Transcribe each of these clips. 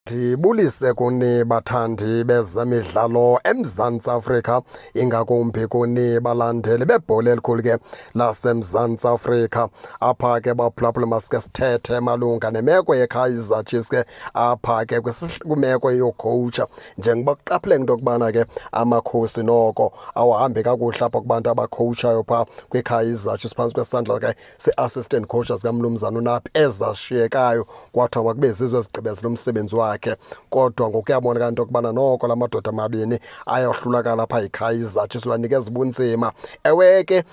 Ndibulise kuni bathandi bezemidlalo eMzantsi Afrika, ingakumbi kuni balandeli bebhola elikhulu ke laseMzantsi Afrika. Apha ke baphulaphula, masike sithethe malunga nemeko yeKaizer Chiefs ke apha ke kwimeko yokhowutsha, njengoba kuqaphele into yokubana ke Amakhosi noko awahambi kakuhle apha kubantu abakhowutshayo phaa kwiKaizer Chiefs phantsi kwesandla ke se-assistant coaches kamnumzana uNabi ezashiyekayo, kwathiwa makube zizo ezigqibezela umsebenzi wakhe. Kodwa ngokuyabonakala into yokubana noko la madoda mabini ayohlulakala apha yiKaizer Chiefs, wanikeza ubunzima. Ewe ke,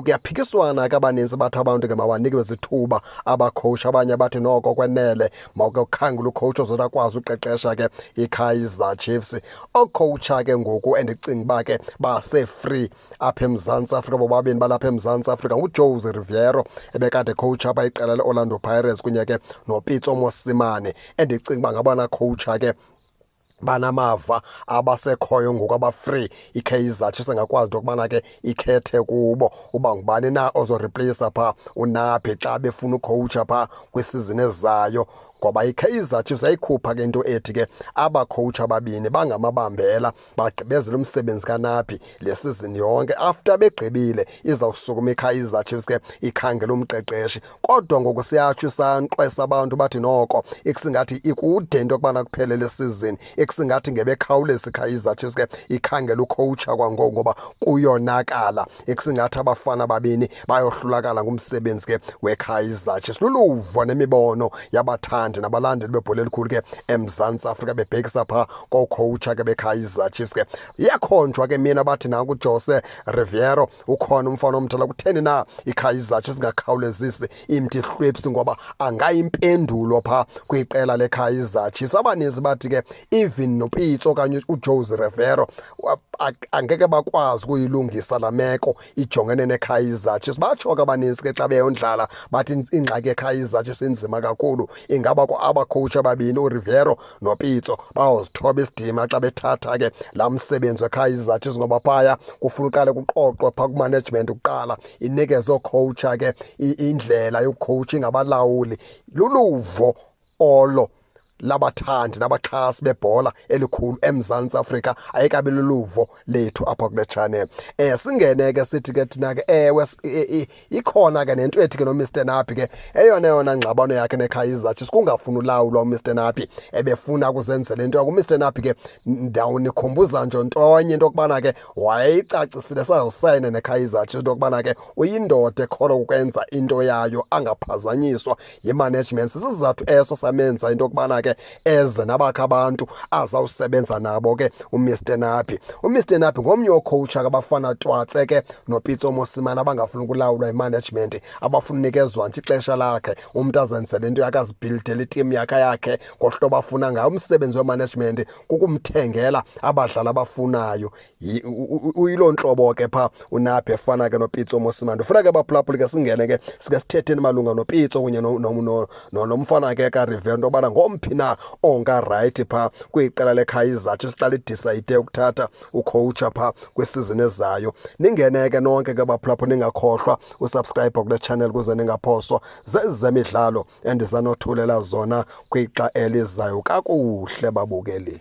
kuyaphikiswana ke, abaninzi bathi abantu ke mabanikwe zithuba abakhowushi, abanye bathi noko kwenele, mawuke ukhangele ukhowutsha ozothi akwazi uqeqesha ke iKaizer Chiefs. Okhowutsha ke ngoku endicinga uba ke base-free apha eMzantsi Afrika, bobabini balapha eMzantsi Afrika, nguJose Riveiro ebekade coach apha iqela le-Orlando Pirates kunye ke noPitso Mosimane, endicinga uba ngabona coacha ke banamava abasekhoyo ngoku aba-free, iKaizer Chiefs engakwazi into yokubana ke ikhethe kubo uba ngubani na ozorepleyisa phaa uNabi xa befuna ukhowutsha phaa kwisizini ezayo, ngoba iKaizer Chiefs ayikhupha ke into ethi ke abakhowutsha ababini bangamabambela, bagqibezela umsebenzi kaNabi le sizini yonke. After begqibile, izawusukuma iKaizer Chiefs ke ikhangela umqeqeshi. Kodwa ngoku siyatsho isankxwe abantu bathi noko ikusingathi ikude into yokubana kuphele le sizini, ekusingathi ngebekhawuleza iKaizer Chiefs ke ikhangela ukhowutsha kwangoku, ngoba kuyonakala, ekusingathi abafana babini bayohlulakala ngumsebenzi ke weKaizer Chiefs. Luluvo nemibono yabathandi nabalandeli bebhola elikhulu ke eMzantsi Afrika bebhekisa phaa kookhowutsha ke beKaizer Chiefs. Ke iyakhonjwa ke mina, bathi nanku uJose Riveiro, ukhona umfana omdala, kutheni na iKaizer Chiefs ingakhawulezisi imthi hlwepsi, ngoba angayimpendulo phaa kwiqela leKaizer Chiefs. Abaninzi bathi ke even noPitso okanye uJose Riveiro angeke bakwazi ukuyilungisa laa meko ijongene neKaizer Chiefs. Batsho ke abaninzi ke xa beyondlala, bathi ingxaki yeKaizer Chiefs inzima kakhulu, ingaba abakhowutshi ababini uRiveiro noPitso bawuzithoba isidima xa bethatha ke laa msebenzi weKaizer Chiefs, ngoba phaya kufuna uqale kuqoqwe phaa kumanagement kuqala, inikeze ookhowutsha ke indlela yokukhowutsha, ingabalawuli. Luluvo olo labathandi nabaxhasi bebhola elikhulu eMzantsi Afrika, ayikabi luluvo lethu apha kule channel. Singene ke sithi ke thina ke, ewe, ikhona ke nento ethi ke noMr Nabi ke, eyona yona ngxabano yakhe neKaizer Chiefs kungafuni ulawulwa. uMr Nabi ebefuna kuzenzela into yakhe. uMr Nabi ke, ndawunikhumbuza nje ntonye into yokubana ke wayeyicacisile sazawusayina neKaizer Chiefs into yokubana ke uyindoda ekholwa ukwenza into yayo, angaphazanyiswa yimanagement. Sisizathu eso samenza into yokubana ke eze nabakhe abantu azawusebenza nabo ke uMr Nabi. uMr Nabi ngomnye wocoach abafana twatse ke noPitso Mosimane, abangafuni ukulawulwa yimanagement, abafuna unikezwa nje ixesha lakhe, umntu azenzele into yakhe, azibhildele itimu yakhe ngohlobo afuna ngayo. Umsebenzi wemanagement kukumthengela abadlali abafunayo. Uyiloo ntlobo ke phaa uNabi, efana ke noPitso Mosimane. Ufuna ke baphulaphuli ke singene ke sike sithetheni malunga noPitso kunye nomfana ke kaRiveiro, into yobana ngomphi na ongarayithi phaa kwiqela leKaizer Chiefs xa lidicide ukuthatha ukhowutsha phaa kwisizini ezayo. Ningene ke nonke ke baphulaphuli, ningakhohlwa usubscribe kule channel kuze ningaphoswa zezemidlalo endizanothulela zona kwixa elizayo. Kakuhle babukeli.